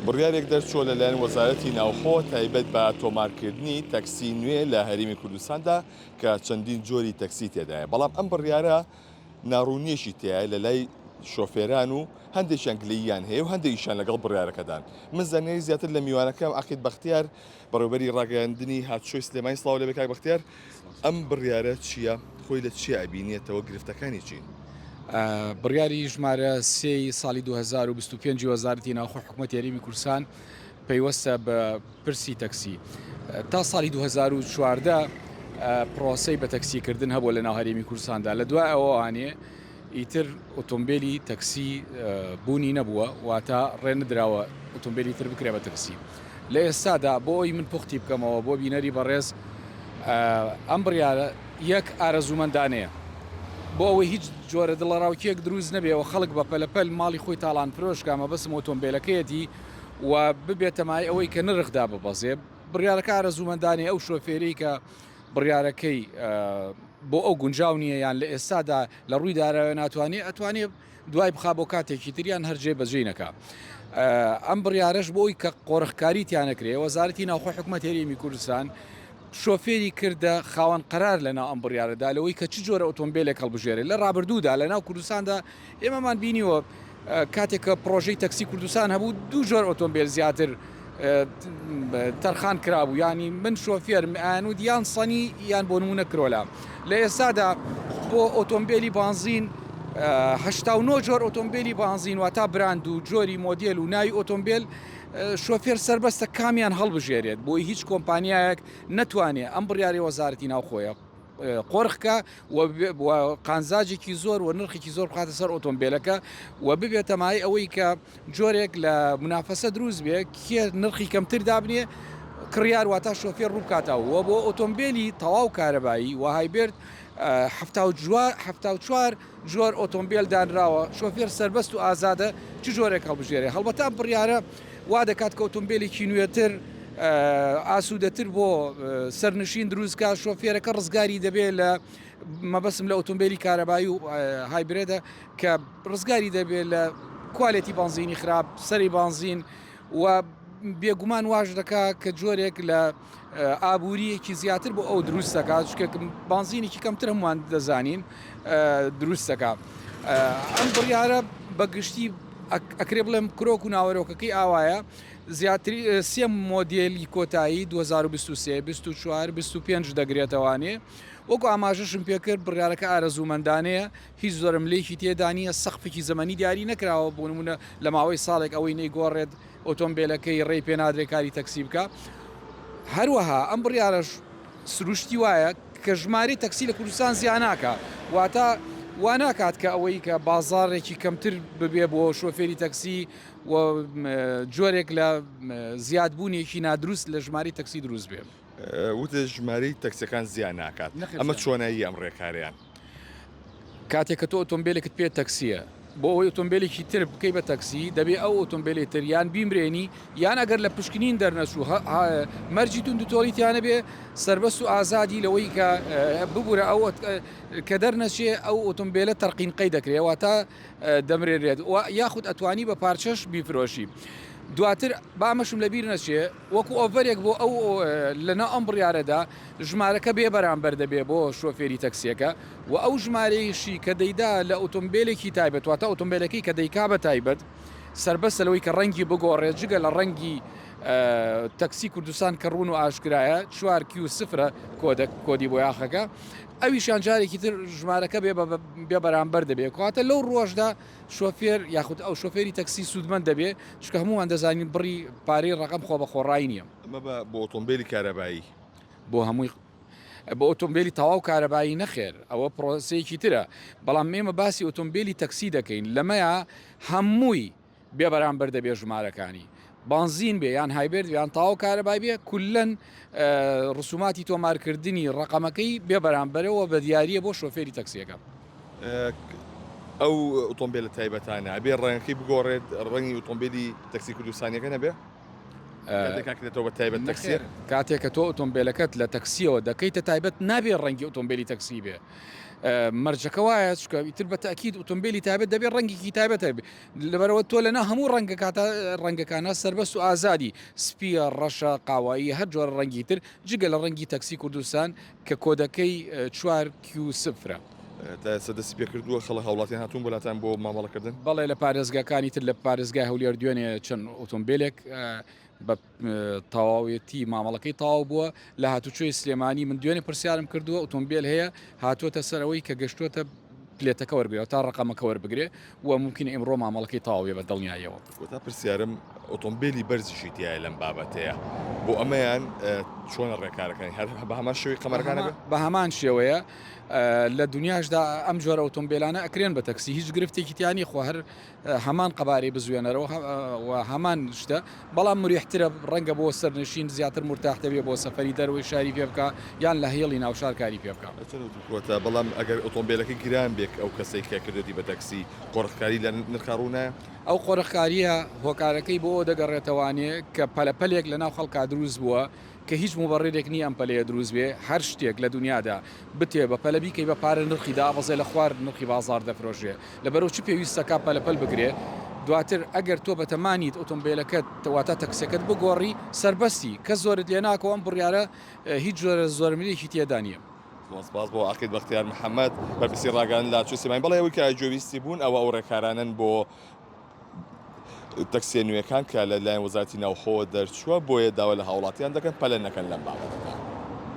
بڕیارێک دەرچووە لەلایەن وەزارەتی ناوخۆ تایبەت بە تۆمارکردنی تەکسی نوێ لە هەرێمی کوردستاندا کە چەندین جۆری تەکسی تێدایە، بەڵام ئەم بڕیارە ناڕوونییەکی تیایە لەلای شۆفێران و هەندێکیان گلەییان هەیە و هەندێکیشیان لەگەڵ بڕیارەکەدان. من زانیاری زیاتر لە میوانەکەم عەقید بەختیار، بەڕێوەبەری ڕاگەیاندنی هاتوچۆی سلێمانی سڵاو لێبێ کاک بەختیار، ئەم بڕیارە چییە؟ خۆی لە چیا ئەبینێتەوە؟ گرفتەکانی چین؟ بڕیاری ژمارە سێی ساڵی 2025 ی وەزارەتی ناوخۆی حکومەتی هەرێمی کوردستان پەیوەستە بە پرسی تەکسی. تا ساڵی 2014 پرۆسەی بە تەکسیکردن هەبووە لە ناو هەرێمی کوردستاندا، لە دوای ئەوەوانێ ئیتر ئۆتۆمبێلی تەکسی بوونی نەبووە، واتە ڕێ نەدراوە ئۆتۆمبێلی تر بکرێ بە تەکسی. لە ئێستادا بۆ ئەوی من پوختی بکەمەوە بۆ بینەری بەڕێز ئەم بڕیارە یەک ئارەزوومەندانەیە بۆ ئەوەی هیچ جۆرە دڵەڕاوکێک دروست نەبێ و خەڵک بە پەلەپەل ماڵی خۆی تاڵان فرۆش کا مەبەستم ئۆتۆمبێلەکەیەتی و ببێتە مایەی ئەوەی کە نرخ داببەزێ بڕیارەکە ئارەزوومەندانەیە ئەو شۆفێرەی کە بڕیارەکەی بۆ ئەو گونجاو نییە یان لە ئێستادا لە ڕووی دارایەوە ناتوانێ ئەتوانێ دوای بخا بۆ کاتێکی تر یان هەر جێ بەجێی نەکا. ئەم بڕیارەش بۆ ئەوی کە قۆرخکاری تیا نەکرێ وەزارەتی ناوخۆی حکومەت هەرێمی کوردستان شۆفێری کردە خاوەن قەرار لەناو ئەم بڕیارەدا لەوەی کە چ جۆرە ئۆتۆمبیلێک هەڵبژێرێت لە ڕابردوودا لەناو کوردستاندا ئێمەمان بینیوە کاتێک کە پڕۆژەی تەکسی کوردستان هەبوو دوو جۆر ئۆتۆمبیل زیاتر تەرخان کرابوو یانی من شۆفێرم ئەیانوت یان سەنی یان بۆ نمونە کرۆلا لە ئێستادا بۆ ئۆتۆمبیلی بانزین 89 جۆر ئۆتۆمبیلی بانزین واتا براند و جۆری مۆدیل و ناوی ئۆتۆمبیل شۆفێر سربەستە کامیان هەڵبژێرێت بۆی هیچ کۆمپانیایەک نەتوانێت ئەم بڕیاری وەزارەتی ناوخۆیە قۆرخکە و قانزاجێکی زۆر و نرخێکی زۆر بخاتە سەر ئۆتۆمبیلەکە و ببێتە مایەی ئەوەی کە جۆرێک لە منافەسە دروست بێ کێ نرخی کەمتر دابنێ کڕیار واتا شۆفێر ڕووبکاتەوە و بۆ ئۆتۆمبیلی تەواو کارەبایی و hybrid 74 جۆر ئۆتۆمبیل دانراوە شۆفێر سەربەست و ئازادە چ جۆرێک هەڵبژێرێ هەڵبەتە ئەم بڕیارە وا دەکات کە ئۆتۆمبیلێکی نوێتر ئاسوودەتر بۆ سەرنشین دروستکە شۆفێرەکە ڕزگاری دەبێت لە مەبەسم لە ئۆتۆمبیلی کارەبایی و hybrid ە کە ڕزگاری دەبێت لە quality بانزینی خراپ سەری بانزین و بێگومان واش دەکا کە جۆرێک لە ئابووریەکی زیاتر بۆ ئەو دروست دەکات چونکە بانزینێکی کەمتر هەمووان دەزانین دروست دەکات ئەم بڕیارە بە گشتی ئەکرێ بڵێم کرۆک و ناوەرۆکەکەی ئاوایە زیاتری سێ مۆدێلی کۆتایی 2023 24 25 دەگرێتەوانێ وەکو ئاماژەشم پێکرد بڕیارەکە ئارەزوومەندانەیە هیچ زۆرەملێکی تێدا نییە سەقفێکی زەمەنی دیاری نەکراوە بۆ نمونە لە ماوەی ساڵێک ئەوەی نەیگۆڕێت ئۆتۆمبێلەکەی ڕێی پێ نادرێت کاری تەکسی بکا. هەروەها ئەم بڕیارەش سروشتی وایە کە ژمارەی تەکسی لە کوردستان زیا ناکا، واتە وا ناکات کە ئەوەی کە بازاڕێکی کەمتر ببێ بۆ شۆفێری تەکسی و جۆرێک لە زیادبوونێکی نادروست لە ژمارەی تەکسی دروست بێ. وتت ژمارەی تەکسیەکان زیا ناکات، ئەمە چۆنایی ئەم ڕێکارەیان؟ کاتێک کە تۆ ئۆتۆمبیلێکت پێ تەکسیە بۆ ئەوەی ئۆتۆمبیلێکی تر بکەی بە تەکسی دەبێ ئەو ئۆتۆمبیلی تر یان بیمرێنی یان ئەگەر لە پشکنین دەرنەچوو مەرجی توندوتۆڵی تیانە بێ سربەست و ئازادی لەوەی کە ببورە ئەو کە دەرنەچێ ئەو ئۆتۆمبیلە تەرقین قەی دەکرێ واتە دەمرێنرێت و یاخود ئەتوانی بە پارچەش بیفرۆشی دواتر با ئەمەشم لەبیر نەچێ وەکو ئۆفەرێک بۆ ئەو لەناو ئەم بڕیارەدا ژمارەکە بێ بەرامبەر دەبێ بۆ شۆفێری تەکسیەکە و ئەو ژمارەیەشی کە دەیدا لە ئۆتۆمبێلێکی تایبەت واتە ئۆتۆمبێلەکەی کە دەیکا بە تایبەت سەربەستە لەوەی کە ڕەنگی بگۆڕێت جگە لە ڕەنگی تەکسی کوردستان کە ڕوون و ئاشکرایە چوار Q سفرە کۆدە کۆدی بۆیاخەکە ئەویشان جارێکی تر ژمارەکە بێ بێ بەرامبەر دەبێت کەواتە لەو ڕۆژدا شۆفێر یاخود ئەو شۆفێری تەکسی سوودمەند دەبێ چونکە هەمووان دەزانین بڕی پارەی ڕەقەم خۆ بە خۆڕایی نییە. ئەمە بە بۆ ئۆتۆمبێلی کارەبایی. بۆ هەمووی بۆ ئۆتۆمبێلی تەواو کارەبایی نەخێر ئەوە پرۆسەیەکی ترە بەڵام ئێمە باسی ئۆتۆمبێلی تەکسی دەکەین لەمەیا هەمووی بێ بەرامبەر دەبێ ژمارەکانی بانزین بێ یان hybrid یان تەواو کارەبای بێ کولەن ڕسوماتی تۆمارکردنی ڕقەمەکەی بێ بەرامبەرەوە بە دیاریە بۆ شۆفێری تەکسیەکە. ئەو ئۆتۆمبیلە تایبەتانە ئەبێ ڕەنگەکەی بگۆڕێت ڕەنگی ئۆتۆمبیلی تەکسی کوردستانیەکە نەبێ؟ کاتێک بە تایبەت تەکسی کاتێک کە تۆ ئۆتۆمبیلەکەت لە تەکسیەوە دەکەیتە تایبەت نابێ ڕەنگی ئۆتۆمبیلی تەکسی بێ. مەرجەکە وایە چونکە ئیتر بە تەئکید ئۆتۆمبێلی تایبەت دەبێت ڕەنگێکی تایبەت هەبێ لەبەرەوە تۆ لەنا هەموو ڕەنگەکاتە ڕەنگەکانە سەربەست و ئازادی سپیە ڕەشە قاوایی هەر جۆرە ڕەنگی تر جگە لە ڕەنگی تەکسی کوردستان کە کۆدەکەی چوار Q سفرە. تا ئێستا دەستی پێکردووە خەڵک هاوڵاتیان هاتوون بۆ لاتان بۆ مامەڵەکردن؟ بەڵێ لە پارێزگاکانی تر لە پارێزگای هەولێر دوێنێ چەند ئۆتۆمبێلێک بە تەواوێتی مامەڵەکەی تەواو بووە لە هاتوچۆی سلێمانی من دوێنێ پرسیارم کردووە ئۆتۆمبێل هەیە هاتووەتە سەرەوەی کە گەشتووەتە پلێتەکە وەربگرێت تا ڕقەمەکە وەربگرێ و ممکنە ئیمڕۆ مامەڵەکەی تەواو بێ بە دڵنیاییەوە. کۆتا پرسیارم ئۆتۆمبێلی بەرزیشی تیایە لەم بابەتەیە بۆ ئەمەیان چۆنە ڕێکارەکانی هەر بە هەمان شێوەی قەمەرەکانە بێ؟ بە هەمان شێوەیە لە دنیاشدا ئەم جۆرە ئۆتۆمبێلانە ئەکرێن بە تەکسی هیچ گرفتێکی تیا نیە خۆ هەر هەمان قەبارەی بزوێنەرەوە و هەمان شتە بەڵام مریحترە ڕەنگە بۆ سەرنشین زیاتر مورتاح دەبێ بۆ سەفەری دەرەوەی شاری پێ بکا یان لە هێڵی ناوشار کاری پێ بکا. کۆتا بەڵام ئەگەر ئۆتۆمبێلەکە گران بێ ئەو کەسەی کە کردوێتی بە تەکسی قۆرخکاری لە نرخا ڕوو نایە؟ ئەو قۆرخکارییە هۆکارەکەی بۆ ئەوە دەگەڕێتەوانێ کە پەلەپەلێک لەناو خەڵکا دروست بووە کە هیچ موبەڕیرێک نییە ئەم پەلەیە دروست بێ، هەر شتێک لە دونیادا بتێ بە پەلە بیکەی بە پارە نرخی دابەزێ لە خوار نرخی بازاڕ دەفرۆشرێ، لەبەرئەوە چ پێویستەکا پەلەپەل بکرێ، دواتر ئەگەر تۆ بەتەمانیت ئۆتۆمبێلەکەت واتە تەکسیەکەت بگۆڕی سەربەستی، کەس زۆرت لێ ناکا و ئەم بڕیارە هیچ جۆرە زۆرەملێکی تێدا نییە. زۆر سپاس بۆ عەقید بەختیار محەمەد، بەرپرسی ڕاگەیاندن لە هاتوچۆی سلێمانی. بەڵێ ئەوەی کە گوێبیستی بوون ئەوە ئەو ڕێکارانەن بۆ تەکسیە نوێکان کە لە لایەن وەزارەتی ناوخۆوە دەرچووە، بۆیە داوا لە هاوڵاتیان دەکەن پەلە نەکەن لەم بابەتە.